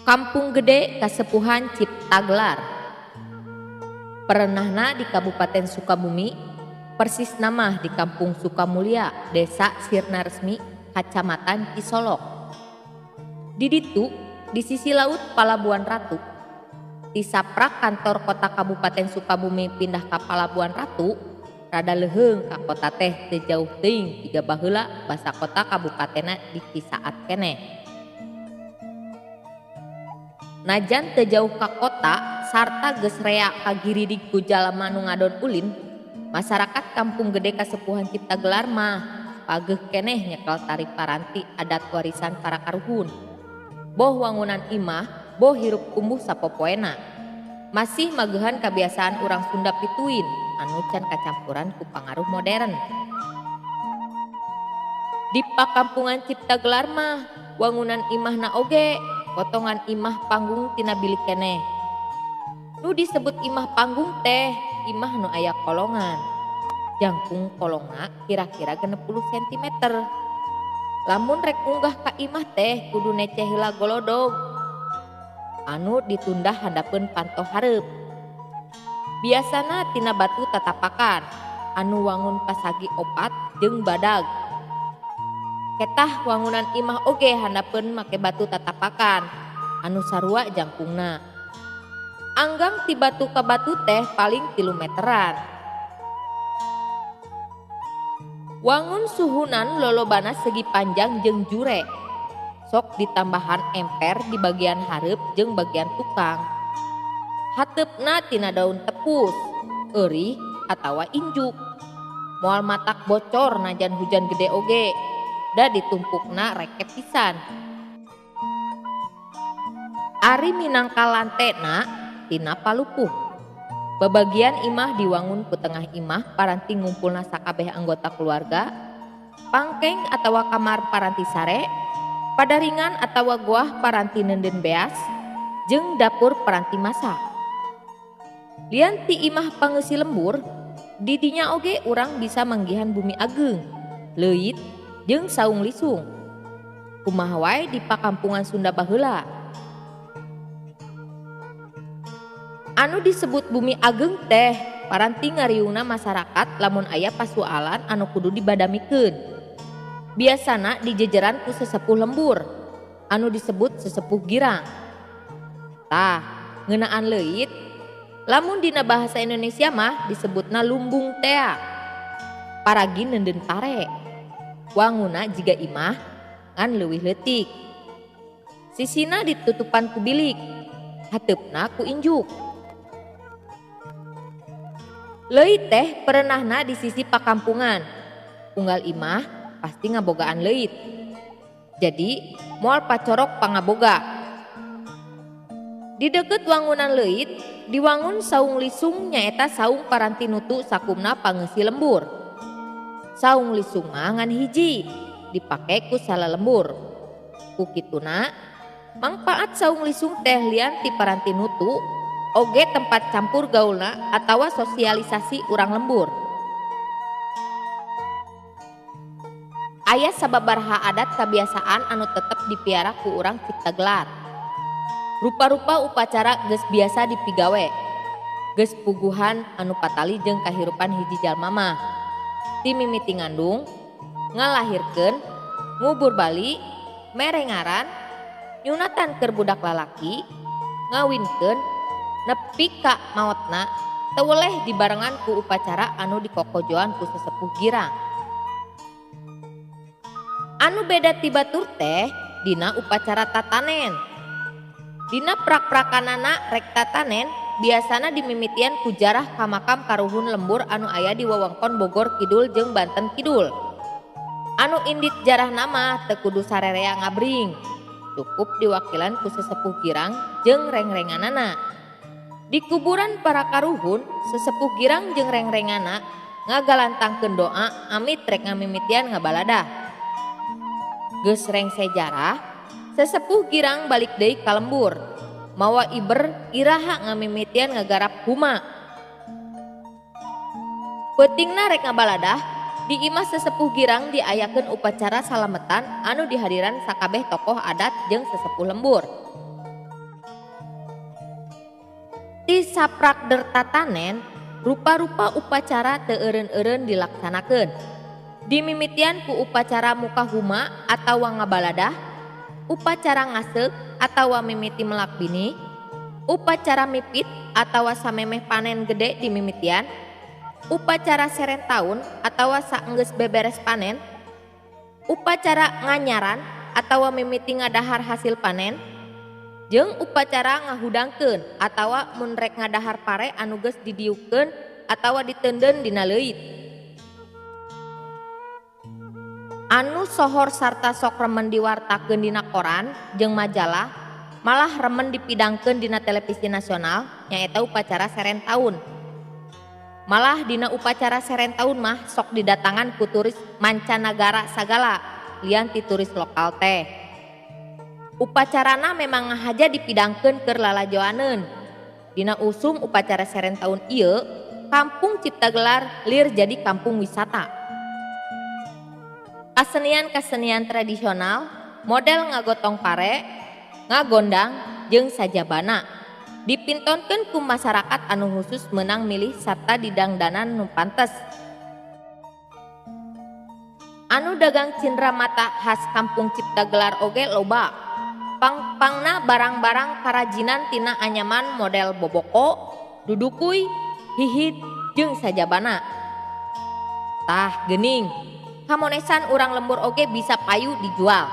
Kampung Gede Kasepuhan Ciptagelar. Perenahna di Kabupaten Sukabumi, persisna mah di Kampung Sukamulya, Desa Sirnaresmi, Kacamatan Cisolok. Di ditu, di sisi laut Palabuhan Ratu. Ti saprak kantor kota Kabupaten Sukabumi pindah ka Palabuhan Ratu, rada leuheung ka kota teh teu jauh teuing jiga baheula basa kota kabupatenna di Cisaat keneh. Najan teu jauh ka kota sarta geus rea kagiridig ku jalma nu ngadon ulin, masyarakat Kampung Gede Kasepuhan Ciptagelar mah pageuh keneh nyekel tari paranti adat warisan para karuhun. Boh wangunan imah, boh hirup kumbuh sapopoena. Masih mageuhan kabiasaan urang Sunda pituin anu can kacampuran ku pangaruh modern. Di pakampungan Ciptagelar mah wangunan imahna oge potongan imah panggung tina bilik keneh. Nu disebut imah panggung teh imah nu aya kolongan. Jangkung kolongna kira-kira 60 cm. Lamun rek unggah ka imah teh kudu neceh heula golodog anu ditundah handapeun panto hareup. Biasana tina batu tatapakan anu wangun pasagi opat jeung badag. Ketah wangunan imah oge handapeun make batu tatapakan anu sarua jangkungna. Anggang ti batu ka batu teh paling 3 meteran. Wangun suhunan lolobana segi panjang jeung jure. Sok ditambahan emper di bagian hareup jeung bagian tukang. Hateupna tina daun tepus, eurih atawa injuk. Moal matak bocor najan hujan gede oge. Da ditumpukna rekep pisan. Ari minangka lantena tina palupuh. Babagian imah diwangun ku tengah imah paranti ngumpulna sakabeh anggota keluarga, pangkeng atawa kamar paranti sare, padaringan atawa goah paranti neundeun beas, jeung dapur paranti masak. Lian ti imah pangeusi lembur, di dinya oge urang bisa manggihan bumi ageung, leuit, jeung saung lisung. Kumaha wae di pakampungan Sunda baheula. Anu disebut bumi ageung teh paranti ngariungna masyarakat lamun aya pasualan anu kudu dibadamikeun. Biasana dijejeran ku sesepuh lembur anu disebut sesepuh girang. Tah, ngeunaan leuit lamun dina bahasa Indonesia mah disebutna lumbung tea. Paragi neundeun pare. Wanguna jiga imah ngan leuwih leutik. Sisina ditutupan ku bilik, hateupna ku injuk. Leuit teh perenahna di sisi pakampungan. Unggal imah pasti ngabogaan leuit. Jadi moal pacorok pangaboga. Di deket wangunan leuit diwangun saung lisung nyaeta saung paranti nutu sakumna pangeusi lembur. Saung lisung mah ngan hiji dipake ku salalembur. Ku kituna mangpaat saung lisung teh lian ti paranti nutu oge tempat campur gaulna atawa sosialisasi urang lembur. Aya sababaraha adat kabiasaan anu tetep dipiara ku urang Ciptagelar. Rupa-rupa upacara geus biasa dipigawe. Geus puguhan anu patali jeung kahirupan hiji jalma mah. Ti mimiti ngandung, ngalahirkeun, ngubur bali, mere ngaran, nyunatan keur budak lalaki, ngawinkeun, nepi ka maotna teu weleh dibarengan ku upacara anu dikokojoan ku sesepuh girang. Anu beda ti batur teh dina upacara tatanen. Dina prak-prakanana rek tatanen biasana dimimitian ku jarah ka makam karuhun lembur anu aya di wewengkon Bogor Kidul jeung Banten Kidul. Anu indit jarahna mah teu kudu sarerea ngabring, cukup diwakilan ku sesepuh girang jeung rengrenganana. Di kuburan para karuhun, sesepuh girang jeung rengrengana ngagalantangkeun doa amit rek ngamimitian ngabaladah. Geus rengse jarah, sesepuh girang balik deui ka lembur. Mawa iber iraha ngamimitian ngagarap huma. Peutingna rek ngabaladah, di imah sesepuh girang diayakeun upacara salametan anu dihadiran sakabeh tokoh adat jeung sesepuh lembur. Ti saprak der tatanen, rupa-rupa upacara teu eureun-eureun dilaksanakeun. Dimimitian ku upacara muka huma atawa ngabaladah, upacara ngaseuk atawa mimiti melak binih, upacara mipit atawa samemeh panen gede dimimitian, upacara seren taun atawa saenggeus beberes panen, upacara nganyaran atawa mimiti ngadahar hasil panen, jeung upacara ngahudangkeun atawa mun rek ngadahar pare anu geus didiukkeun atawa diteundeun dina leuit. Anu sohor sarta sok remen diwartakeun dina koran jeung majalah, malah remen dipidangkeun dina televisi nasional nyaeta upacara seren taun. Malah dina upacara seren taun mah sok didatangan ku turis mancanagara sagala lian ti turis lokal teh. Upacarana memang ngahaja dipidangkeun keur lalajoaneun. Dina usum upacara seren taun ieu, Kampung Ciptagelar lir jadi kampung wisata. Kasenian-kasenian tradisional, model ngagotong pare, ngagondang, jeung sajabana dipintonkeun ku masyarakat anu khusus meunang milih sarta didangdanan nu pantes. Anu dagang cindramata khas Kampung Ciptagelar oge loba. Pang-pangna barang-barang karajinan tina anyaman model boboko, dudukuy, hihid, jeung sajabana. Tah geuning, kamonesan urang lembur oge bisa payu dijual.